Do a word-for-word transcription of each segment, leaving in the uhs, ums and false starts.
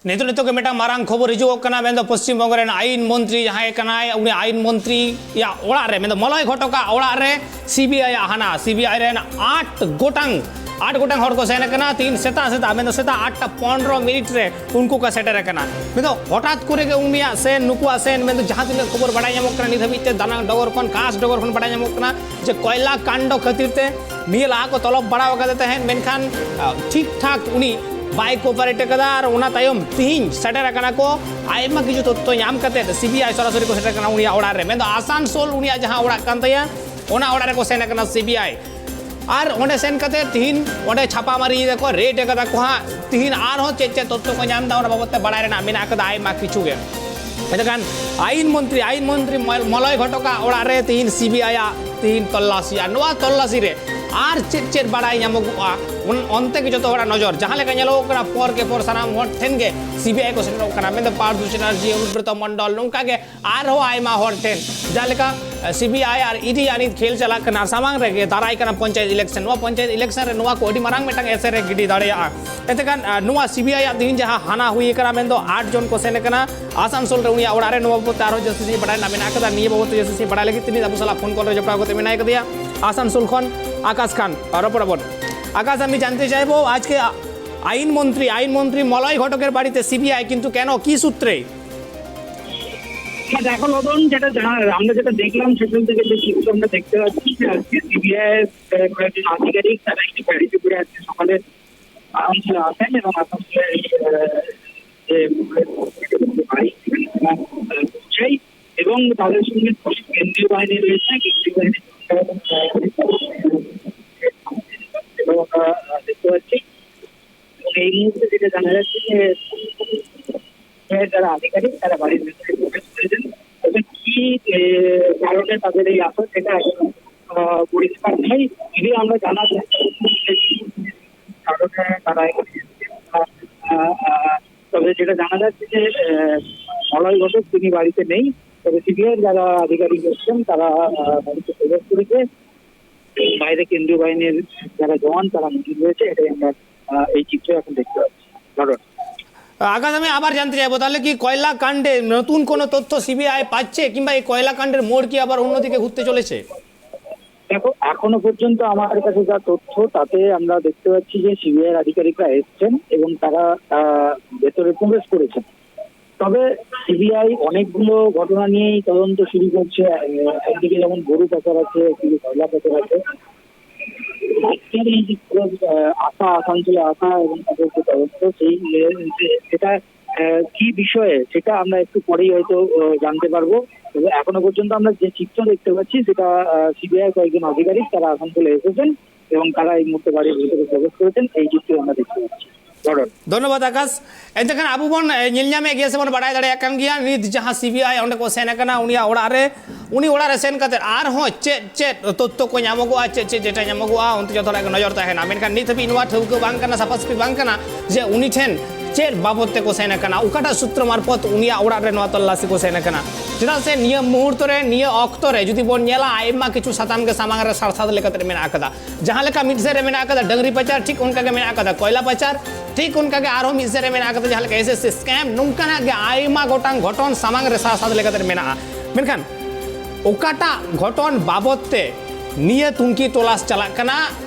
ᱱᱤᱛᱚᱜ ᱱᱤᱛᱚᱜ ᱜᱮ ᱢᱤᱫᱴᱟᱝ ᱢᱟᱨᱟᱝ ᱠᱷᱚᱵᱚᱨ ᱦᱤᱡᱩᱜᱚᱜ ᱠᱟᱱᱟ᱾ ᱢᱮᱱᱫᱚ ᱯᱚᱥᱪᱤᱢ ᱵᱚᱝᱜᱚ ᱨᱮᱱ ᱟᱭᱤᱱ ᱢᱚᱱᱛᱨᱤ ᱡᱟᱦᱟᱸᱭ ᱠᱟᱱᱟᱭ, ᱩᱱᱤ ᱟᱭᱤᱱ ᱢᱚᱱᱛᱨᱤᱭᱟᱜ ᱚᱲᱟᱜ ᱨᱮ, ᱢᱮᱱᱫᱚ ᱢᱚᱞᱚᱭ ᱜᱷᱚᱴᱚᱠᱟᱜ ᱚᱲᱟᱜ ᱨᱮ ᱥᱤᱵᱤᱟᱭ ᱟᱜ ᱦᱟᱱᱟ, ᱥᱤᱵᱤᱟᱭ ᱨᱮᱱ ᱟᱴ ᱜᱚᱴᱟᱝ ᱟᱴ ᱜᱚᱴᱟᱝ ᱦᱚᱲ ᱠᱚ ᱥᱮᱱ ᱟᱠᱟᱱᱟ᱾ ᱛᱤᱦᱤᱧ ᱥᱮᱛᱟᱜ ᱥᱮᱛᱟᱜ, ᱢᱮᱱᱫᱚ ᱥᱮᱛᱟᱜ ᱟᱴ ᱴᱟ ᱯᱚᱱᱨᱚ ᱢᱤᱱᱤᱴ ᱨᱮ ᱩᱱᱠᱩ ᱠᱚ ᱥᱮᱴᱮᱨ ᱟᱠᱟᱱᱟ᱾ ᱢᱮᱱᱫᱚ ᱦᱚᱴᱟᱛ ᱠᱚᱨᱮ ᱜᱮ ᱩᱱᱤᱭᱟᱜ ᱥᱮᱱ, ᱱᱩᱠᱩᱣᱟᱜ ᱥᱮᱱ, ᱢᱮᱱᱫᱚ ᱡᱟᱦᱟᱸ ᱛᱤᱱᱟᱹᱜ ᱠᱷᱚᱵᱚᱨ ᱵᱟᱲᱟᱭ ᱧᱟᱢᱚᱜ ᱠᱟᱱᱟ, ᱱᱤᱛ ᱦᱟᱹᱵᱤᱡ ᱛᱮ ᱫᱟᱱᱟᱝ ᱰᱚᱜᱚᱨ ᱠᱷᱚᱱ, ᱠᱷᱟᱥ ᱰᱚᱜᱚᱨ ᱠᱷᱚᱱ ᱵᱟᱲᱟᱭ ᱧᱟᱢᱚᱜ ᱠᱟᱱᱟ ᱡᱮ ᱠᱚᱭᱞᱟ ᱠᱟᱱᱰᱚ ᱠᱷᱟᱹᱛᱤᱨ ᱛᱮ ᱱᱤᱭᱟᱹ ᱞᱟᱦᱟ ᱠᱚ ᱛᱚᱞᱚᱵ ᱵᱟᱲᱟ ᱟᱠᱟᱫᱮ ᱛᱟᱦᱮᱸᱫ, ᱢᱮᱱᱠᱷᱟᱱ, ᱟ, ᱴᱷᱤᱠ ᱴᱷᱟᱠ ᱩᱱᱤ ᱵᱟᱭ ᱠᱳᱯᱟᱨᱮᱴ ᱟᱠᱟᱫᱟ᱾ ᱟᱨ ᱚᱱᱟ ᱛᱟᱭᱚᱢ ᱛᱤᱦᱤᱧ ᱥᱮᱴᱮᱨ ᱟᱠᱟᱱᱟ ᱠᱚ, ᱟᱭᱢᱟ ᱠᱤᱪᱷᱩ ᱛᱚᱛᱛᱷᱚ ᱧᱟᱢ ᱠᱟᱛᱮ ᱥᱤᱵᱤᱟᱭ ᱥᱚᱨᱟᱥᱚᱨᱤ ᱠᱚ ᱥᱮᱴᱮᱨ ᱟᱠᱟᱱᱟ ᱩᱱᱤᱭᱟᱜ ᱚᱲᱟᱜ ᱨᱮ, ᱢᱮᱱᱫᱚ ᱟᱥᱟᱱᱥᱳᱞ ᱩᱱᱤᱭᱟᱜ ᱡᱟᱦᱟᱸ ᱚᱲᱟᱜ ᱠᱟᱱ ᱛᱟᱭᱟ, ᱚᱱᱟ ᱚᱲᱟᱜ ᱨᱮᱠᱚ ᱥᱮᱱ ᱟᱠᱟᱱᱟ ᱥᱤᱵᱤᱟᱭ᱾ ᱟᱨ ᱚᱸᱰᱮ ᱥᱮᱱ ᱠᱟᱛᱮ ᱛᱤᱦᱤᱧ ᱚᱸᱰᱮ ᱪᱷᱟᱯᱟ ᱢᱟᱨᱤ ᱫᱟᱠᱚ, ᱨᱮᱰ ᱟᱠᱟᱫᱟ ᱠᱚ ᱦᱟᱸᱜ᱾ ᱛᱤᱦᱤᱧ ᱟᱨᱦᱚᱸ ᱪᱮᱫ ᱪᱮᱫ ᱛᱚᱛᱛᱷᱚ ᱠᱚ ᱧᱟᱢ ᱮᱫᱟ, ᱚᱱᱟ ᱵᱟᱵᱚᱛ ᱛᱮ ᱵᱟᱲᱟᱭ ᱨᱮᱱᱟᱜ ᱢᱮᱱᱟᱜ ᱟᱠᱟᱫᱟ ᱟᱭᱢᱟ ᱠᱤᱪᱷᱩ ᱜᱮ᱾ ᱢᱮᱱᱠᱷᱟᱱ ᱟᱭᱤᱱ ᱢᱚᱱᱛᱨᱤ, ᱟᱭᱤᱱ ᱢᱚᱱᱛᱨᱤ ᱢᱚᱞ-, ᱢᱚᱞᱚᱭ ᱜᱷᱚᱴᱚᱠᱟᱜ ᱚᱲᱟᱜ ᱨᱮ ᱛᱤᱦᱤᱧ ᱥᱤᱵᱤᱟᱭ ᱟᱜ ᱛᱤᱦᱤᱧ ᱛᱚᱞᱞᱟᱥᱤ᱾ ᱟᱨ ᱱᱚᱣᱟ ᱛᱚᱞᱞᱟᱥᱤ ᱨᱮ ᱟᱨ ᱪᱮᱫ ᱪᱮᱫ ᱵᱟᱲᱟᱭ ᱧᱟᱢᱚᱜᱚᱜᱼᱟ, ᱚᱱ-, ᱚᱱᱛᱮ ᱜᱮ ᱡᱚᱛᱚ ᱦᱚᱲᱟᱜ ᱱᱚᱡᱚᱨ᱾ ᱡᱟᱦᱟᱸ ᱞᱮᱠᱟ ᱧᱮᱞᱚᱜᱚᱜ ᱠᱟᱱᱟ, ᱯᱚᱨ ᱠᱮ ᱯᱚᱨ ᱥᱟᱱᱟᱢ ᱦᱚᱲ ᱴᱷᱮᱱ ᱜᱮ ᱥᱤᱵᱤᱟᱭ ᱠᱚ ᱥᱮᱴᱮᱨᱚᱜ ᱠᱟᱱᱟ, ᱢᱮᱱᱫᱚ ᱯᱟᱨᱛᱷ ᱪᱮᱴᱟᱨᱡᱤ, ᱚᱱᱩᱵᱨᱚᱛᱚ ᱢᱚᱱᱰᱚᱞ, ᱱᱚᱝᱠᱟ ᱜᱮ ᱟᱨᱦᱚᱸ ᱟᱭᱢᱟ ᱦᱚᱲ ᱴᱷᱮᱱ᱾ ᱡᱟᱦᱟᱸ ᱞᱮᱠᱟ, ᱮ, ᱥᱤᱵᱤᱟᱭ ᱟᱨ ᱤᱰᱤ ᱟᱜ ᱱᱤᱛ ᱠᱷᱮᱞ ᱪᱟᱞᱟᱜ ᱠᱟᱱᱟ, ᱥᱟᱢᱟᱝ ᱨᱮᱜᱮ ᱫᱟᱨᱟᱭ ᱠᱟᱱᱟ ᱯᱚᱧᱪᱟᱭᱮᱛ ᱤᱞᱮᱠᱥᱚᱱ᱾ ᱱᱚᱣᱟ ᱯᱚᱧᱪᱟᱭᱮᱛ ᱤᱞᱮᱠᱥᱚᱱ ᱨᱮ ᱱᱚᱣᱟ ᱠᱚ ᱟᱹᱰᱤ ᱢᱟᱨᱟᱝ ᱢᱤᱫᱴᱟᱝ ᱮᱥᱮᱨ ᱮ ᱜᱤᱰᱤ ᱫᱟᱲᱮᱭᱟᱜᱼᱟ᱾ ᱮᱱᱛᱮ ᱠᱷᱟᱱ, ᱟ, ᱱᱚᱣᱟ ᱥᱤᱵᱤᱟᱭ ᱟᱜ ᱛᱤᱦᱤᱧ ᱡᱟᱦᱟᱸ ᱦᱟᱱᱟ ᱦᱩᱭ ᱟᱠᱟᱱᱟ, ᱢᱮᱱᱫᱚ ᱟᱴ ᱡᱚᱱ ᱠᱚ ᱥᱮᱱ ᱟᱠᱟᱱᱟ ᱟᱥᱟᱱᱥᱳᱞ ᱨᱮ ᱩᱱᱤᱭᱟᱜ ᱚᱲᱟᱜ ᱨᱮ, ᱱᱚᱣᱟ ᱵᱟᱵᱚᱛ ᱛᱮ ᱟᱨᱦᱚᱸ ᱡᱟᱹᱥᱛᱤ ᱥᱟᱺᱦᱤᱡ ᱵᱟᱰᱟᱭ ᱨᱮᱱᱟᱜ ᱢᱮᱱᱟᱜ ᱟᱠᱟᱫᱟ᱾ ᱱᱤᱭᱟᱹ ᱵᱟᱵᱚᱛ ᱛᱮ ᱡᱟᱹᱥᱛᱤ ᱥᱟᱺᱦᱤᱡ ᱵᱟᱰᱟᱭ ᱞᱟᱹᱜᱤᱫ ᱛᱤᱦᱤᱧ ᱟᱵᱚ ᱥᱟᱞᱟᱜ ᱯᱷᱳᱱ ᱠᱚᱞ ᱨᱮ ᱡᱚᱯᱲᱟᱣ ᱠᱟᱛᱮ ᱢᱮᱱᱟᱭ ᱟᱠᱟᱫᱮᱭᱟ ᱟᱥᱟᱱᱥᱳᱞ ᱠᱷᱚᱱ ᱟᱠᱟᱥ ᱠᱷᱟᱱ᱾ ᱨᱚᱯᱚᱲ ᱟᱵᱚᱱ᱾ ᱟᱠᱟᱥ, আমি জানতে চাইবো, আজকে আ-, আইন মন্ত্রী, আইন মন্ত্রী মলয় ঘটকের বাড়িতে সিবিআই, কিন্তু কেন, কি সূত্রে? হ্যাঁ, দেখো নতুন যেটা জানা, আমরা যেটা দেখলাম সেখান থেকে যে চিত্র আমরা দেখতে পাচ্ছি যে আজকে সিবিআই কয়েকজন আধিকারিক তারা একটি গাড়িতে করে আজকে সকালে আসানসোলে আসেন এবং আসানসোলে এই, আহ, যে বাড়ি সেখানে তারা, আহ, পৌঁছায় এবং তাদের সঙ্গে পুলিশ কেন্দ্রীয় বাহিনী রয়েছে, কেন্দ্রীয় বাহিনী এবং আমরা দেখতে পাচ্ছি এবং এই মুহূর্তে যেটা জানা যাচ্ছে যে যারা আধিকারিক তারা বাড়ির ভিতরে প্রবেশ করেছেন, তবে কি এ, কারণে তাদের এই আসা সেটা এখন আহ, পরিষ্কার নেই। যদি আমরা জানা যাচ্ছে কারণে তারা এখানে এসেছেন, আহ, আহ, তবে যেটা জানা যাচ্ছে যে আহ, মলয় ঘটক তিনি বাড়িতে নেই, তবে সিবিআই যারা আধিকারিক এসেছেন তারা আহ, বাড়িতে প্রবেশ করেছে। বাইরে কেন্দ্রীয় বাহিনীর যারা জওয়ান তারা মজুদ রয়েছে, এটাই আমরা আহ, এই চিত্র এখন দেখতে পাচ্ছি। ঘটনা আকাশ, আমি আবার জানতে চাইবো, তাহলে কি কয়লা কাণ্ডে নতুন কোনো তথ্য সিবিআই পাচ্ছে, কিংবা এই কয়লা কাণ্ডের মোড় কি আবার অন্যদিকে ঘুরতে চলেছে? দেখো, এখনো পর্যন্ত আমাদের কাছে যা তথ্য, তাতে আমরা দেখতে পাচ্ছি যে সিবিআই আধিকারিকরা এসছেন এবং তারা আহ, ভেতরে প্রবেশ করেছেন। তবে সিবিআই অনেকগুলো ঘটনা নিয়েই তদন্ত শুরু করছে। আহ, একদিকে যেমন গরু পাচার আছে, একদিকে কয়লা পাচার আছে। আজকের এই যে পুরো, আহ, আশা, আসানসোলে আশা এবং তাদের যে তদন্ত, সেই, আহ, যে, সেটা, আহ, কি বিষয়ে, সেটা আমরা একটু পরেই হয়তো আহ, জানতে পারবো। তবে এখনো পর্যন্ত আমরা যে চিত্র দেখতে পাচ্ছি, সেটা সিবিআই কয়েকজন আধিকারিক তারা আসানসোলে এসেছেন এবং তারা এই মুহূর্তে বাড়ির ভিতরে প্রবেশ করেছেন, এই চিত্র আমরা দেখতে পাচ্ছি। ধন্যবাদ আকাশ। ᱮᱱᱛᱮ ᱠᱷᱟᱱ ᱟᱵᱚ ᱵᱚᱱ, ᱮ, ᱧᱮᱞ ᱧᱟᱢᱮᱫ ᱜᱮᱭᱟ ᱥᱮ ᱵᱚᱱ ᱵᱟᱲᱟᱭ ᱫᱟᱲᱮᱭᱟᱜ ᱠᱟᱱ ᱜᱮᱭᱟ, ᱱᱤᱛ ᱡᱟᱦᱟᱸ ᱥᱤᱵᱤᱟᱭ ᱚᱸᱰᱮ ᱠᱚ ᱥᱮᱱ ᱟᱠᱟᱱᱟ, ᱩᱱᱤᱭᱟᱜ ᱚᱲᱟᱜ ᱨᱮ, ᱩᱱᱤ ᱚᱲᱟᱜ ᱨᱮ ᱥᱮᱱ ᱠᱟᱛᱮ ᱟᱨᱦᱚᱸ ᱪᱮᱫ ᱪᱮᱫ ᱛᱚᱛᱛᱷᱚ ᱠᱚ ᱧᱟᱢᱚᱜᱚᱜᱼᱟ, ᱪᱮᱫ ᱪᱮᱫ data ᱧᱟᱢᱚᱜᱚᱜᱼᱟ, ᱚᱱᱛᱮ ᱡᱚᱛᱚ ᱦᱚᱲᱟᱜ ᱜᱮ ᱱᱚᱡᱚᱨ ᱛᱟᱦᱮᱱᱟ᱾ ᱢᱮᱱᱠᱷᱟᱱ ᱱᱤᱛ ᱦᱟᱹᱵᱤᱡ ᱱᱚᱣᱟ ᱴᱷᱟᱹᱣᱠᱟᱹ ᱵᱟᱝ ᱠᱟᱱᱟ, ᱥᱟᱯᱷᱟ ᱥᱟᱹᱯᱷᱤ ᱵᱟᱝ ᱠᱟᱱᱟ ᱡᱮ ᱩᱱᱤ ᱴᱷᱮᱱ ᱪᱮᱫ ᱵᱟᱵᱚᱫ ᱛᱮᱠᱚ ᱥᱮᱱ ᱟᱠᱟᱱᱟ, ᱚᱠᱟᱴᱟᱜ ᱥᱩᱛᱨᱚ ᱢᱟᱨᱯᱷᱚᱛ ᱩᱱᱤᱭᱟᱜ ᱚᱲᱟᱜ ᱨᱮ ᱱᱚᱣᱟ ᱛᱚᱞᱞᱟᱥᱤ ᱠᱚ ᱥᱮᱱ ᱟᱠᱟᱱᱟ᱾ ᱪᱮᱫᱟᱜ ᱥᱮ ᱱᱤᱭᱟᱹ ᱢᱩᱦᱩᱨᱛᱚ ᱨᱮ, ᱱᱤᱭᱟᱹ ᱚᱠᱛᱚ ᱨᱮ ᱡᱩᱫᱤ ᱵᱚᱱ ᱧᱮᱞᱟ, ᱟᱭᱢᱟ ᱠᱤᱪᱷᱩ ᱥᱟᱛᱟᱢ ᱜᱮ ᱥᱟᱢᱟᱝ ᱨᱮ ᱥᱟᱨᱥᱟᱛ ᱞᱮᱠᱟᱛᱮ ᱢᱮᱱᱟᱜ ᱟᱠᱟᱫᱟ᱾ ᱡᱟᱦᱟᱸ ᱞᱮᱠᱟ ᱢᱤᱫ ᱥᱮᱫ ᱨᱮ ᱢᱮᱱᱟᱜ ᱟᱠᱟᱫᱟ ᱰᱟᱹᱝᱨᱤ ᱯᱟᱪᱟᱨ, ᱴᱷᱤᱠ ᱚᱱᱠᱟ ᱜᱮ ᱢᱮᱱᱟᱜ ᱟᱠᱟᱫᱟ ᱠᱚᱭᱞᱟ ᱯᱟᱪᱟᱨ, ᱴᱷᱤᱠ ᱚᱱᱠᱟ ᱜᱮ ᱟᱨᱦᱚᱸ ᱢᱤᱫ ᱥᱮᱫ ᱨᱮ ᱢᱮᱱᱟᱜ ᱟᱠᱟᱫᱟ ᱡᱟᱦᱟᱸ ᱞᱮᱠᱟ ᱮᱥᱮᱥᱥᱤ scam, ᱱᱚᱝᱠᱟᱱᱟᱜ ᱜᱮ ᱟᱭᱢᱟ ᱜᱚᱴᱟᱝ ᱜᱷᱚᱴᱚᱱ ᱥᱟᱢᱟᱝ ᱨᱮ ᱥᱟᱨᱥᱟᱛ ᱞᱮᱠᱟᱛᱮ ᱢᱮᱱᱟᱜᱼᱟ᱾ ᱢᱮᱱᱠᱷᱟᱱ ᱚᱠᱟᱴᱟᱜ ᱜᱷᱚᱴᱚᱱ ᱵᱟᱵᱚᱫ ᱛᱮ ᱱᱤᱭᱟᱹ ᱛᱩᱝᱠᱷᱤ ᱛᱚᱞᱟᱥ ᱪᱟᱞᱟᱜ ᱠᱟᱱᱟ,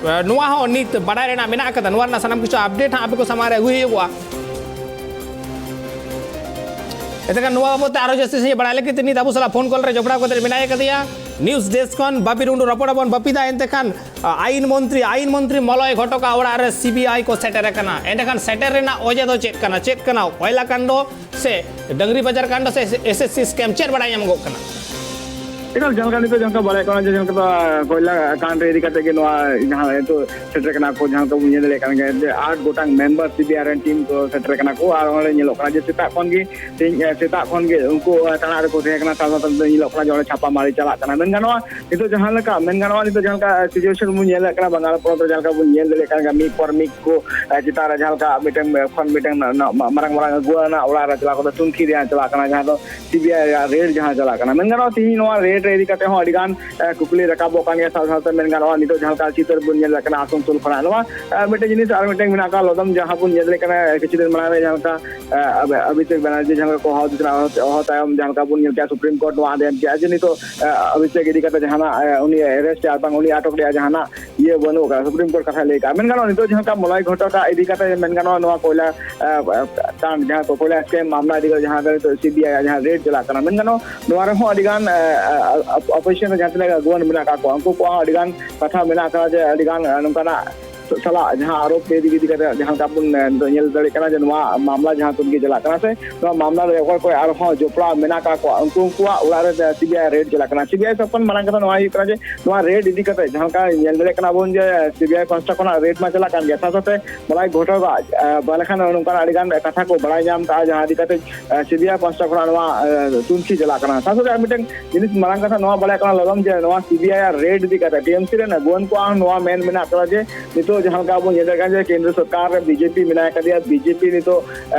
ᱱᱚᱣᱟ ᱦᱚᱸ ᱱᱤᱛ ᱵᱟᱰᱟᱭ ᱨᱮᱱᱟᱜ ᱢᱮᱱᱟᱜ ᱟᱠᱟᱫᱟ᱾ ᱱᱚᱣᱟ ᱨᱮᱱᱟᱜ ᱥᱟᱱᱟᱢ ᱠᱤᱪᱷᱩ update ᱦᱟᱸᱜ ᱟᱯᱮ ᱠᱚ ᱥᱟᱢᱟᱝ ᱨᱮ ᱟᱹᱜᱩᱭ ᱦᱩᱭᱩᱜᱚᱜᱼᱟ᱾ ᱮᱱᱛᱮ ᱠᱷᱟᱱ ᱱᱚᱣᱟ ᱵᱟᱵᱚᱫ ᱛᱮ ᱟᱨᱚ ᱡᱟᱹᱥᱛᱤ ᱥᱟᱺᱦᱤᱡ ᱵᱟᱲᱟᱭ ᱞᱟᱹᱜᱤᱫ ᱛᱮ ᱱᱤᱛ ᱟᱵᱚ ᱥᱟᱞᱟᱜ ᱯᱷᱳᱱ ᱠᱚᱞ ᱨᱮ ᱡᱚᱯᱲᱟᱣ ᱠᱟᱛᱮ ᱢᱮᱱᱟᱭ ᱟᱠᱟᱫᱮᱭᱟ ᱱᱤᱭᱩᱡᱽ ᱰᱮᱥᱠ ᱠᱷᱚᱱ ᱵᱟᱯᱤ ᱴᱩᱰᱩ᱾ ᱨᱚᱯᱚᱲ ᱟᱵᱚᱱ ᱵᱟᱯᱤ ᱫᱟ᱾ ᱮᱱᱛᱮ ᱠᱷᱟᱱ, ᱟ, ᱟᱭᱤᱱ ᱢᱚᱱᱛᱨᱤ, ᱟᱭᱤᱱ ᱢᱚᱱᱛᱨᱤ ᱢᱚᱞᱚᱭ ᱜᱷᱚᱴᱚᱠᱟᱜ ᱚᱲᱟᱜ ᱨᱮ ᱥᱤᱵᱤᱟᱭ ᱠᱚ ᱥᱮᱴᱮᱨ ᱟᱠᱟᱱᱟ᱾ ᱮᱱᱛᱮ ᱠᱷᱟᱱ ᱥᱮᱴᱮᱨ ᱨᱮᱱᱟᱜ ᱚᱡᱮ ᱫᱚ ᱪᱮᱫ ᱠᱟᱱᱟ? ᱪᱮᱫ ᱠᱟᱱᱟ ᱠᱚᱭᱞᱟ ᱠᱟᱱᱰᱚ ᱥᱮ ᱰᱟᱹᱝᱨᱤ ᱯᱟᱪᱟᱨ ᱠᱟᱱᱰᱚ ᱥᱮ ᱮᱥᱮᱥᱥᱤ scam, ᱪᱮᱫ ᱵᱟᱲᱟᱭ ᱧᱟᱢᱚᱜᱚᱜ ᱠᱟᱱᱟ? ᱮᱠᱟᱞ, ᱡᱟᱦᱟᱸ ᱞᱮᱠᱟ ᱱᱤᱛᱚᱜ ᱡᱟᱦᱟᱸ ᱞᱮᱠᱟ ᱵᱟᱲᱟᱭ ᱠᱟᱱᱟ ᱡᱮ ᱡᱟᱦᱟᱸ ᱞᱮᱠᱟ ᱠᱚᱭᱞᱟ ᱠᱟᱱᱰ ᱨᱮ ᱤᱫᱤ ᱠᱟᱛᱮ ᱜᱮ ᱱᱚᱣᱟ ᱡᱟᱦᱟᱸ ᱱᱤᱛᱚᱜ ᱥᱮᱴᱮᱨ ᱠᱟᱱᱟ ᱠᱚ, ᱡᱟᱦᱟᱸ ᱞᱮᱠᱟ ᱵᱚᱱ ᱧᱮᱞ ᱫᱟᱲᱮᱭᱟᱜ ᱠᱟᱱ ᱜᱮᱭᱟ ᱡᱮ ᱟᱴ ᱜᱚᱴᱟᱝ ᱢᱮᱢᱵᱟᱨ ᱥᱤᱵᱤᱟᱭ ᱨᱮᱱ ᱴᱤᱢ ᱠᱚ ᱥᱮᱴᱮᱨ ᱠᱟᱱᱟ ᱠᱚ᱾ ᱟᱨ ᱚᱸᱰᱮ ᱧᱮᱞᱚᱜ ᱠᱟᱱᱟ ᱡᱮ ᱥᱮᱛᱟᱜ ᱠᱷᱚᱱ ᱜᱮ ᱛᱮᱦᱮᱧ, ᱮ, ᱥᱮᱛᱟᱜ ᱠᱷᱚᱱ ᱜᱮ ᱩᱱᱠᱩ, ᱮ, ᱛᱟᱲᱟᱜ ᱨᱮᱠᱚ ᱛᱟᱦᱮᱸ ᱠᱟᱱᱟ᱾ ᱥᱟᱶ ᱥᱟᱶᱛᱮ ᱧᱮᱞᱚᱜ ᱠᱟᱱᱟ ᱡᱮ ᱚᱸᱰᱮ ᱪᱷᱟᱯᱟ ᱢᱟᱨᱤ ᱪᱟᱞᱟᱜ ᱠᱟᱱᱟ᱾ ᱢᱮᱱ ᱜᱟᱱᱚᱜᱼᱟ ᱱᱤᱛᱚᱜ ᱡᱟᱦᱟᱸ ᱞᱮᱠᱟ, ᱢᱮᱱ ᱜᱟᱱᱚᱜᱼᱟ ᱱᱤᱛᱚᱜ ᱡᱟᱦᱟᱸ ᱞᱮᱠᱟ situation ᱵᱚᱱ ᱧᱮᱞᱮᱫ ᱠᱟᱱᱟ ᱵᱟᱝᱜᱟᱞ ᱯᱚᱱᱚᱛ ᱨᱮ, ᱡᱟᱦᱟᱸ ᱞᱮᱠᱟ ᱵᱚᱱ ᱧᱮᱞ ᱫᱟᱲᱮᱭᱟᱜ ᱠᱟᱱ ᱜᱮᱭᱟ ᱢᱤᱫ ᱯᱚᱨ ᱢᱤᱫ ᱠᱚ, ᱮ, ᱪᱮᱛᱟᱱ ᱨᱮ ᱡᱟᱦᱟᱸ ᱞᱮᱠᱟ ᱢᱤᱫᱴᱮᱱ, ᱮ, ᱠᱷᱚᱱ ᱢᱤᱫᱴᱮᱱ ᱱᱟ-, ᱱᱟ-, ᱢᱟ-, ᱢᱟᱨᱟᱝ ᱢᱟᱨᱟᱝ ᱟᱹᱜᱩᱣᱟᱹ ᱨᱮᱱᱟᱜ ᱚᱲᱟᱜ ᱨᱮ ᱪᱟᱞᱟᱣ ᱠᱟᱛᱮ ᱛᱩᱱᱠᱷᱤ ᱨᱮᱭᱟᱜ ᱪᱟᱞᱟᱜ ᱠᱟᱱᱟ, ᱡᱟᱦᱟᱸ ᱫᱚ ᱥᱤᱵᱤᱟᱭ ᱨᱮᱭᱟᱜ ᱨᱮᱰ ᱡᱟᱦᱟᱸ ᱪᱟᱞᱟᱜ ᱠᱟᱱᱟ᱾ ᱢᱮᱱ ᱜᱟᱱᱚᱜᱼᱟ ᱛᱮᱦᱮᱧ ᱱᱚᱣᱟ ᱨᱮᱰ ᱤᱫᱤ ᱠᱟᱛᱮ ᱦᱚᱸ ᱟᱹᱰᱤ ᱜᱟᱱ ᱠᱩᱠᱞᱤ ᱨᱟᱠᱟᱵᱚᱜ ᱠᱟᱱ ᱜᱮᱭᱟ᱾ ᱥᱟᱶ ᱥᱟᱶᱛᱮ ᱢᱮᱱ ᱜᱟᱱᱚᱜᱼᱟ, ᱱᱤᱛᱚᱜ ᱡᱟᱦᱟᱸ ᱞᱮᱠᱟ ᱪᱤᱛᱟᱹᱨ ᱵᱚᱱ ᱧᱮᱞ ᱫᱟᱲᱮᱭᱟᱜ ᱠᱟᱱᱟ ᱟᱥᱟᱱᱥᱳᱞ ᱠᱷᱚᱱᱟᱜ, ᱱᱚᱣᱟ ᱢᱤᱫᱴᱮᱱ ᱡᱤᱱᱤᱥ ᱟᱨ ᱢᱤᱫᱴᱮᱱ ᱢᱮᱱᱟᱜ ᱟᱠᱟᱫ ᱞᱚᱫᱚᱢ, ᱡᱟᱦᱟᱸ ᱵᱚᱱ ᱧᱮᱞ ᱫᱟᱲᱮᱭᱟᱜ ᱠᱟᱱᱟ ᱠᱤᱪᱷᱩ ᱫᱤᱱ ᱢᱟᱲᱟᱝ ᱨᱮ ᱡᱟᱦᱟᱸ ᱞᱮᱠᱟ ᱚᱵᱷᱤ- ᱚᱵᱷᱤᱥᱮᱠ ᱵᱟᱱᱟᱨᱡᱤ ᱡᱟᱦᱟᱸ ᱞᱮᱠᱟ ᱠᱚ ᱦᱚᱦᱚ ᱫᱮᱡ ᱠᱟᱱᱟ, ᱦᱚᱦᱚ ᱛᱟᱭᱚᱢ ᱡᱟᱦᱟᱸ ᱞᱮᱠᱟ ᱵᱚᱱ ᱧᱮᱞ ᱠᱮᱜᱼᱟ ᱥᱩᱯᱨᱤᱢ ᱠᱳᱨᱴ ᱱᱚᱣᱟ ᱟᱫᱮ ᱮᱢ ᱠᱮᱜᱼᱟ ᱡᱮ ᱱᱤᱛᱚᱜ ᱚᱵᱷᱤᱥᱮᱠ ᱤᱫᱤ ᱠᱟᱛᱮ ᱡᱟᱦᱟᱱᱟᱜ ᱩᱱᱤ ᱟᱨᱮᱥᱴ ᱟᱨ ᱵᱟᱝ ᱩᱱᱤ ᱟᱴᱚᱠ ᱨᱮᱭᱟᱜ ᱡᱟᱦᱟᱱᱟᱜ ᱤᱭᱟᱹ ᱵᱟᱹᱱᱩᱜ ᱟᱠᱟᱫᱟ, ᱥᱩᱯᱨᱤᱢ ᱠᱳᱨᱴ ᱠᱟᱛᱷᱟᱭ ᱞᱟᱹᱭ ᱠᱟᱜᱼᱟ᱾ ᱢᱮᱱ ᱜᱟᱱᱚᱜᱼᱟ, ᱱᱤᱛᱚᱜ ᱡᱟᱦᱟᱸ ᱞᱮᱠᱟ ᱢᱚᱞᱚᱭ ᱜᱷᱚᱴᱚᱱ ᱴᱟᱜ ᱤᱫᱤ ᱠᱟᱛᱮ ᱢᱮᱱ ᱜᱟᱱᱚᱜᱼᱟ, ᱱᱚᱣᱟ ᱠᱚᱭᱞᱟ ᱠᱟᱱᱰ ᱡᱟᱦᱟᱸ ᱠᱚ ᱠᱚᱭᱞᱟ ᱥᱠᱮᱢ ᱢᱟᱢᱞᱟ ᱤᱫᱤ ᱠᱟᱛᱮ ᱡᱟᱦᱟᱸ ᱫᱚ ᱱᱤᱛᱚᱜ ᱥᱤᱵᱤᱟᱭ ᱡᱟᱦᱟᱸ ᱨᱮᱰ ᱪᱟᱞᱟᱜ ᱠᱟᱱᱟ, ᱢᱮᱱ ᱜᱟᱱᱚᱜᱼᱟ, ᱱᱚᱣᱟ ᱨᱮᱦᱚᱸ ᱟᱹᱰᱤ ᱜᱟᱱ ᱚᱯᱳᱡᱤᱥᱚᱱ ᱨᱮ ᱡᱟᱦᱟᱸ ᱛᱤᱱᱟᱹᱜ ᱟᱹᱜᱩᱣᱟᱹᱱ ᱢᱮᱱᱟᱜ ᱟᱠᱟᱫ ᱠᱚᱣᱟ, ᱩᱱᱠᱩ ᱠᱚᱣᱟᱜ ᱦᱚᱸ ᱟᱹᱰᱤ ᱜᱟᱱ ᱠᱟᱛᱷᱟ ᱢᱮᱱᱟᱜ ᱟᱠᱟᱫᱟ ᱡᱮ ᱟᱹᱰᱤ ᱜᱟᱱ ᱱᱚᱝᱠᱟᱱᱟᱜ ᱥᱟᱞᱟᱜ ᱡᱟᱦᱟᱸ ᱟᱨᱳᱯ ᱤᱫᱤ ᱤᱫᱤ ᱠᱟᱛᱮ ᱡᱟᱦᱟᱸ ᱞᱮᱠᱟ ᱵᱚᱱ ᱧᱮᱞ ᱫᱟᱲᱮᱭᱟᱜ ᱠᱟᱱᱟ ᱡᱮ ᱱᱚᱣᱟ ᱢᱟᱢᱞᱟ ᱡᱟᱦᱟᱸ ᱛᱩᱱᱠᱷᱤ ᱪᱟᱞᱟᱜ ᱠᱟᱱᱟ ᱥᱮ ᱱᱚᱣᱟ ᱢᱟᱢᱞᱟ ᱨᱮ ᱚᱠᱚᱭ ᱠᱚ ᱟᱨᱦᱚᱸ ᱡᱚᱯᱲᱟᱣ ᱢᱮᱱᱟᱜ ᱟᱠᱟᱫ ᱠᱚᱣᱟ, ᱩᱱᱠᱩ ᱩᱱᱠᱩᱣᱟᱜ ᱚᱲᱟᱜ ᱨᱮ ᱥᱤᱵᱤᱟᱭ ᱨᱮᱰ ᱪᱟᱞᱟᱜ ᱠᱟᱱᱟ᱾ ᱥᱤᱵᱤᱟᱭ ᱥᱮᱫ ᱠᱷᱚᱱ ᱢᱟᱨᱟᱝ ᱠᱟᱛᱷᱟ ᱱᱚᱣᱟ ᱦᱩᱭᱩᱜ ᱠᱟᱱᱟ ᱡᱮ ᱱᱚᱣᱟ ᱨᱮᱰ ᱤᱫᱤ ᱠᱟᱛᱮ ᱡᱟᱦᱟᱸ ᱞᱮᱠᱟ ᱧᱮᱞ ᱫᱟᱲᱮᱭᱟᱜ ᱠᱟᱱᱟ ᱵᱚᱱ ᱡᱮ ᱥᱤᱵᱤᱟᱭ ᱯᱟᱦᱴᱟ ᱠᱷᱚᱱᱟᱜ ᱨᱮᱰ ᱢᱟ ᱪᱟᱞᱟᱜ ᱠᱟᱱ ᱜᱮᱭᱟ, ᱥᱟᱶ ᱥᱟᱶᱛᱮ ᱢᱚᱞᱚᱭ ᱜᱷᱚᱴᱚᱱ ᱵᱟᱞᱮ ᱠᱷᱟᱱ ᱱᱚᱝᱠᱟᱱ ᱟᱹᱰᱤ ᱜᱟᱱ ᱠᱟᱛᱷᱟ ᱠᱚ ᱵᱟᱲᱟᱭ ᱧᱟᱢ ᱠᱟᱜᱼᱟ, ᱡᱟᱦᱟᱸ ᱤᱫᱤ ᱠᱟᱛᱮ ᱥᱤᱵᱤᱟᱭ ᱯᱟᱦᱴᱟ ᱠᱷᱚᱱᱟᱜ ᱱᱚᱣᱟ ᱛᱩᱱᱠᱷᱤ ᱪᱟᱞᱟᱜ ᱠᱟᱱᱟ᱾ ᱥᱟᱶ ᱥᱟᱶᱛᱮ ᱟᱨ ᱢᱤᱫᱴᱮᱱ ᱡᱤᱱᱤᱥ ᱢᱟᱨᱟᱝ ᱠᱟᱛᱷᱟ ᱱᱚᱣᱟ ᱵᱟᱲᱟᱭ ᱠᱟᱱᱟ ᱞᱚᱞᱚᱢ ᱡᱮ ᱱᱚᱣᱟ ᱥᱤᱵᱤᱟᱭ ᱟᱜ ᱨᱮᱰ ᱤᱫᱤ ᱠᱟᱛᱮ ᱴᱤᱮᱢᱥᱤ ᱨᱮᱱ ᱟᱹᱜᱩᱣᱟᱹᱱ ᱠᱚᱣᱟᱜ ᱦᱚᱸ ᱱᱚᱣᱟ ᱢᱮᱱ ᱢᱮᱱᱟᱜ ᱠᱟᱫᱟ ᱡᱮ ᱱᱤᱛᱚᱜ ᱡᱟᱦᱟᱸ ᱞᱮᱠᱟ ᱵᱚᱱ ᱧᱮᱞ ᱫᱟᱲᱮᱭᱟᱜ ᱠᱟᱱᱟ ᱡᱮ ᱠᱮᱱᱫᱨᱚ ᱥᱚᱨᱠᱟᱨ ᱨᱮ ᱵᱤᱡᱮᱯᱤ ᱢᱮᱱᱟᱭ ᱠᱟᱫᱮᱭᱟ, ᱵᱤᱡᱮᱯᱤ ᱱᱤᱛᱚᱜ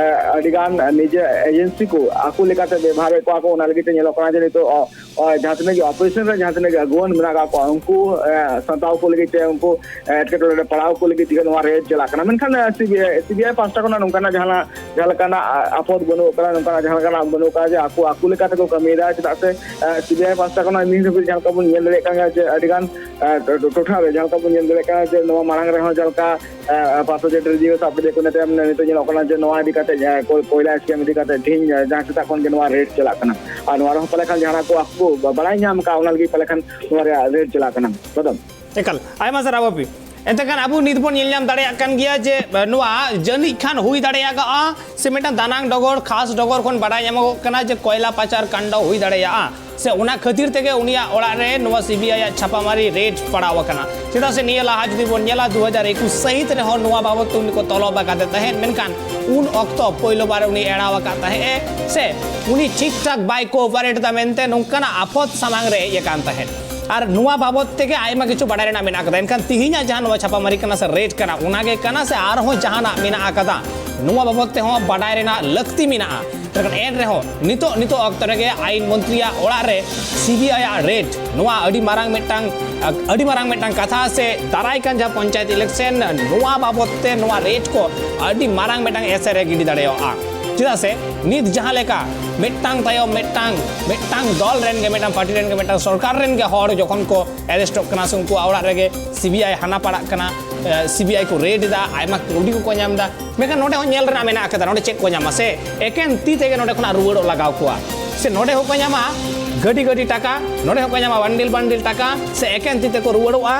ᱟᱹᱰᱤ ᱜᱟᱱ ᱱᱤᱡᱮ ᱮᱡᱮᱱᱥᱤ ᱠᱚ ᱟᱠᱚ ᱞᱮᱠᱟᱛᱮ ᱵᱮᱵᱷᱟᱨᱮᱫ ᱠᱚᱣᱟ ᱠᱚ, ᱚᱱᱟ ᱞᱟᱹᱜᱤᱫ ᱛᱮ ᱧᱮᱞᱚᱜ ᱠᱟᱱᱟ ᱡᱮ ᱱᱤᱛᱚᱜ ᱡᱟᱦᱟᱸ ᱛᱤᱱᱟᱹᱜ ᱜᱮ ᱚᱯᱳᱡᱤᱥᱚᱱ ᱨᱮ ᱡᱟᱦᱟᱸ ᱛᱤᱱᱟᱹᱜ ᱜᱮ ᱟᱹᱜᱩᱣᱟᱹᱱ ᱢᱮᱱᱟᱜ ᱟᱠᱟᱫ ᱠᱚᱣᱟ ᱩᱱᱠᱩ ᱥᱟᱢᱴᱟᱣ ᱠᱚ ᱞᱟᱹᱜᱤᱫ ᱛᱮ ᱩᱱᱠᱩ ᱮᱴᱠᱮᱴᱚᱬᱮ ᱨᱮ ᱯᱟᱲᱟᱣ ᱠᱚ ᱞᱟᱹᱜᱤᱫ ᱛᱮ ᱱᱚᱣᱟ ᱨᱮᱰ ᱪᱟᱞᱟᱜ ᱠᱟᱱᱟ᱾ ᱢᱮᱱᱠᱷᱟᱱ ᱥᱤᱵᱤᱟᱭ ᱯᱟᱦᱴᱟ ᱠᱷᱚᱱᱟᱜ ᱱᱚᱝᱠᱟᱱᱟᱜ ᱡᱟᱦᱟᱱᱟᱜ ᱡᱟᱦᱟᱸ ᱞᱮᱠᱟᱱᱟᱜ ᱟᱯᱚᱫ ᱵᱟᱹᱱᱩᱜ ᱟᱠᱟᱫᱟ, ᱱᱚᱝᱠᱟᱱᱟᱜ ᱡᱟᱦᱟᱸ ᱞᱮᱠᱟᱱᱟᱜ ᱵᱟᱹᱱᱩᱜ ᱟᱠᱟᱫᱟ ᱡᱮ ᱟᱠᱚ ᱟᱠᱚ ᱞᱮᱠᱟ ᱛᱮᱠᱚ ᱠᱟᱹᱢᱤᱭᱮᱫᱟ᱾ ᱪᱮᱫᱟᱜ ᱥᱮ ᱥᱤᱵᱤᱟᱭ ᱯᱟᱦᱴᱟ ᱠᱷᱚᱱᱟᱜ ᱱᱤᱛ ᱫᱷᱟᱹᱵᱤᱡ ᱡᱟᱦᱟᱸ ᱞᱮᱠᱟ ᱵᱚᱱ ᱧᱮᱞ ᱫᱟᱲᱮᱭᱟᱜ ᱠᱟᱱᱟ ᱡᱮ ᱟᱹᱰᱤ ᱜᱟᱱ ᱴᱚᱴᱷᱟ ᱨᱮ ᱡᱟᱦᱟᱸ ᱞᱮᱠᱟ ᱵᱚᱱ ᱧᱮᱞ ᱫᱟᱲᱮᱭᱟᱜ ᱠᱟᱱᱟ ᱡᱮ ᱱᱚᱣᱟ ᱢᱟᱲᱟᱝ ᱨᱮᱦᱚᱸ ᱡᱟᱦᱟᱸ ᱞᱮᱠᱟ ᱯᱟᱨᱛᱷᱚ ᱪᱮᱴᱟᱨᱡᱤ ᱥᱟᱵ ᱠᱮᱫᱮᱭᱟ ᱠᱚ, ᱤᱱᱟᱹ ᱛᱟᱭᱚᱢ ᱱᱤᱛᱚᱜ ᱧᱮᱞᱚᱜ ᱠᱟᱱᱟ ᱡᱮ ᱱᱚᱣᱟ ᱤᱫᱤ ᱠᱟᱛᱮ ᱠᱚᱭᱞᱟ ᱥᱠᱮᱢ ᱤᱫᱤ ᱠᱟᱛᱮ ᱛᱮᱦᱮᱧ ᱡᱟᱦᱟᱸ ᱥᱮᱛᱟᱜ ᱠᱷᱚᱱ ᱜᱮ ᱱᱚᱣᱟ ᱨᱮᱰ ᱪᱟᱞᱟᱜ ᱠᱟᱱᱟ᱾ ᱟᱨ ᱱᱚᱣᱟ ᱨᱮᱦᱚᱸ ᱯᱟᱞᱮ ᱠᱷᱟᱱ ᱡᱟᱦᱟᱱᱟᱜ ᱠᱚ ᱟᱠᱚ ᱠᱚ ᱵᱟᱲᱟᱭ ᱧᱟᱢ ᱟᱠᱟᱫ, ᱚᱱᱟ ᱞᱟᱹᱜᱤᱫ ᱯᱟᱞᱮ ᱠᱷᱟᱱ ᱱᱚᱣᱟ ᱨᱮᱭᱟᱜ ᱨᱮᱰ ᱪᱟᱞᱟᱜ ᱠᱟᱱᱟ᱾ ᱠᱚᱫᱚᱢ᱾ ᱮᱠᱟᱞ, ᱟᱭᱢᱟ ᱥᱟᱨᱦᱟᱣ ᱵᱟᱯᱤ᱾ ᱮᱱᱛᱮ ᱠᱷᱟᱱ ᱟᱵᱚ ᱱᱤᱛ ᱵᱚᱱ ᱧᱮᱞ ᱧᱟᱢ ᱫᱟᱲᱮᱭᱟᱜ ᱠᱟᱱ ᱜᱮᱭᱟ ᱡᱮ ᱱᱚᱣᱟ ᱡᱟᱹᱱᱤᱡ ᱠᱷᱟᱱ ᱦᱩᱭ ᱫᱟᱲᱮᱭᱟᱜᱼᱟ ᱥᱮ ᱢᱤᱫᱴᱟᱝ ᱫᱟᱱᱟᱝ ᱰᱚᱜᱚᱨ, ᱠᱷᱟᱥ ᱰᱚᱜᱚᱨ ᱠᱷᱚᱱ ᱵᱟᱰᱟᱭ ᱧᱟᱢᱚᱜᱚᱜ ᱠᱟᱱᱟ ᱡᱮ ᱠᱚᱭᱞᱟ ᱯᱟᱪᱟᱨ ᱠᱟᱱᱰᱚ ᱦᱩᱭ ᱫᱟᱲᱮᱭᱟᱜᱼᱟ ᱥᱮ ᱚᱱᱟ ᱠᱷᱟᱹᱛᱤᱨ ᱛᱮᱜᱮ ᱩᱱᱤᱭᱟᱜ ᱚᱲᱟᱜ ᱨᱮ ᱱᱚᱣᱟ ᱥᱤᱵᱤᱟᱭ ᱟᱜ ᱪᱷᱟᱯᱟᱢᱟᱨᱤ ᱨᱮᱰ ᱯᱟᱲᱟᱣ ᱟᱠᱟᱱᱟ᱾ ᱪᱮᱫᱟᱜ ᱥᱮ ᱱᱤᱭᱟᱹ ᱞᱟᱦᱟ ᱡᱩᱫᱤ ᱵᱚᱱ ᱧᱮᱞᱟ, ᱫᱩ ᱦᱟᱡᱟᱨ ᱮᱠᱩᱥ ᱥᱟᱹᱦᱤᱛ ᱨᱮᱦᱚᱸ ᱱᱚᱣᱟ ᱵᱟᱵᱚᱛ ᱛᱮ ᱩᱱᱤ ᱠᱚ ᱛᱚᱞᱚᱵ ᱟᱠᱟᱫᱮ ᱛᱟᱦᱮᱸᱫ, ᱢᱮᱱᱠᱷᱟᱱ ᱩᱱ ᱚᱠᱛᱚ ᱯᱳᱭᱞᱳ ᱵᱟᱨ ᱩᱱᱤ ᱮᱲᱟᱣ ᱟᱠᱟᱫ ᱛᱟᱦᱮᱸᱫ ᱮ ᱥᱮ ᱩᱱᱤ ᱴᱷᱤᱠ ᱴᱷᱟᱠ ᱵᱟᱭ ᱠᱳᱚᱯᱟᱨᱮᱴ ᱮᱫᱟ ᱢᱮᱱᱛᱮ ᱱᱚᱝᱠᱟᱱᱟᱜ ᱟᱯᱚᱫ ᱥᱟᱢᱟᱝ ᱨᱮ ᱦᱮᱡ ᱟᱠᱟᱱ ᱛᱟᱦᱮᱸᱫ᱾ ᱟᱨ ᱱᱚᱣᱟ ᱵᱟᱵᱚᱛ ᱛᱮᱜᱮ ᱟᱭᱢᱟ ᱠᱤᱪᱷᱩ ᱵᱟᱰᱟᱭ ᱨᱮᱱᱟᱜ ᱢᱮᱱᱟᱜ ᱟᱠᱟᱫᱟ᱾ ᱮᱱᱠᱷᱟᱱ ᱛᱤᱦᱤᱧᱟᱜ ᱡᱟᱦᱟᱸ ᱱᱚᱣᱟ ᱪᱷᱟᱯᱟᱢᱟᱨᱤ ᱠᱟᱱᱟ ᱥᱮ ᱨᱮᱰ ᱠᱟᱱᱟ, ᱚᱱᱟᱜᱮ ᱠᱟᱱᱟ ᱥᱮ ᱟᱨᱦᱚᱸ ᱡᱟᱦᱟᱱᱟᱜ ᱢᱮᱱᱟᱜ ᱟᱠᱟᱫᱟ? ᱱᱚᱣᱟ ᱵᱟᱵᱚᱫ ᱛᱮᱦᱚᱸ ᱵᱟᱰᱟᱭ ᱨᱮᱱᱟᱜ ᱞᱟᱹᱠᱛᱤ ᱢᱮᱱᱟᱜᱼᱟ᱾ ᱢᱮᱱᱠᱷᱟᱱ ᱮᱱ ᱨᱮᱦᱚᱸ ᱱᱤᱛᱚᱜ ᱱᱤᱛᱚᱜ ᱚᱠᱛᱚ ᱨᱮᱜᱮ ᱟᱭᱤᱱ ᱢᱚᱱᱛᱨᱤᱭᱟᱜ ᱚᱲᱟᱜ ᱨᱮ ᱥᱤᱵᱤᱟᱭ ᱟᱜ ᱨᱮᱰ, ᱱᱚᱣᱟ ᱟᱹᱰᱤ ᱢᱟᱨᱟᱝ ᱢᱤᱫᱴᱟᱝ ᱟᱹᱰᱤ ᱢᱟᱨᱟᱝ ᱢᱤᱫᱴᱟᱝ ᱠᱟᱛᱷᱟ ᱥᱮ ᱫᱟᱨᱟᱭ ᱠᱟᱱ ᱡᱟᱦᱟᱸ ᱯᱚᱧᱪᱟᱭᱮᱛ ᱤᱞᱮᱠᱥᱚᱱ, ᱱᱚᱣᱟ ᱵᱟᱵᱚᱫ ᱛᱮ ᱱᱚᱣᱟ ᱨᱮᱰ ᱠᱚ ᱟᱹᱰᱤ ᱢᱟᱨᱟᱝ ᱢᱤᱫᱴᱟᱝ ᱮᱥᱮᱨ ᱮ ᱜᱤᱰᱤ ᱫᱟᱲᱮᱭᱟᱜᱼᱟ᱾ ᱪᱮᱫᱟᱜ ᱥᱮ ᱱᱤᱛ ᱡᱟᱦᱟᱸ ᱞᱮᱠᱟ ᱢᱤᱫᱴᱟᱝ ᱛᱟᱭᱚᱢ ᱢᱤᱫᱴᱟᱝ ᱢᱤᱫᱴᱟᱝ ᱫᱚᱞ ᱨᱮᱱ ᱜᱮ, ᱢᱤᱫᱴᱟᱝ ᱯᱟᱨᱴᱤ ᱨᱮᱱ ᱜᱮ, ᱢᱤᱫᱴᱟᱝ ᱥᱚᱨᱠᱟᱨ ᱨᱮᱱ ᱜᱮ ᱦᱚᱲ ᱡᱚᱠᱷᱚᱱ ᱠᱚ ᱮᱨᱮᱥᱴᱚᱜ ᱠᱟᱱᱟ ᱥᱮ ᱩᱱᱠᱩᱣᱟᱜ ᱚᱲᱟᱜ ᱨᱮᱜᱮ ᱥᱤᱵᱤᱟᱭ ᱦᱟᱱᱟ ᱯᱟᱲᱟᱜ ᱠᱟᱱᱟ, ᱥᱤᱵᱤᱟᱭ ᱠᱚ ᱨᱮᱰ ᱮᱫᱟ, ᱟᱭᱢᱟ ᱠᱟᱹᱣᱰᱤ ᱠᱚᱠᱚ ᱧᱟᱢ ᱮᱫᱟ, ᱢᱮᱱᱠᱷᱟᱱ ᱱᱚᱰᱮ ᱦᱚᱸ ᱧᱮᱞ ᱨᱮᱱᱟᱜ ᱢᱮᱱᱟᱜ ᱟᱠᱟᱫᱟ ᱱᱚᱰᱮ ᱪᱮᱫ ᱠᱚ ᱧᱟᱢᱟ ᱥᱮ ᱮᱠᱮᱱ ᱛᱤ ᱛᱮᱜᱮ ᱱᱚᱰᱮ ᱠᱷᱚᱱᱟᱜ ᱨᱩᱣᱟᱹᱲᱚᱜ ᱞᱟᱜᱟᱣ ᱠᱚᱣᱟ᱾ ᱥᱮ ᱱᱚᱰᱮ ᱦᱚᱸᱠᱚ ᱧᱟᱢᱟ ᱜᱟᱹᱰᱤ ᱜᱟᱹᱰᱤ ᱴᱟᱠᱟ, ᱱᱚᱰᱮ ᱦᱚᱸᱠᱚ ᱧᱟᱢᱟ ᱵᱟᱱᱰᱤᱞ ᱵᱟᱱᱰᱤᱞ ᱴᱟᱠᱟ, ᱥᱮ ᱮᱠᱮᱱ ᱛᱤ ᱛᱮᱠᱚ ᱨᱩᱣᱟᱹᱲᱚᱜᱼᱟ,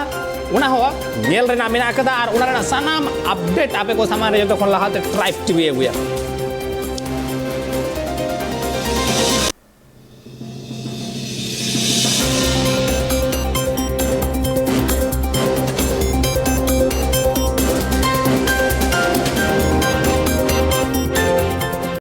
ᱚᱱᱟ ᱦᱚᱸ ᱧᱮᱞ ᱨᱮᱱᱟᱜ ᱢᱮᱱᱟᱜ ᱟᱠᱟᱫᱟ᱾ ᱟᱨ ᱚᱱᱟ ᱨᱮᱱᱟᱜ ᱥᱟᱱᱟᱢ ᱟᱯᱰᱮᱴ ᱟᱯᱮ ᱠᱚ ᱥᱟᱢᱟᱝ ᱨᱮ ᱡᱚᱛᱚ ᱠᱷᱚᱱ ᱞᱟᱦᱟᱛᱮ ᱴᱨᱟᱭᱤᱵᱽ ᱴᱤᱵᱷᱤ ᱟᱹᱜᱩᱭᱟ᱾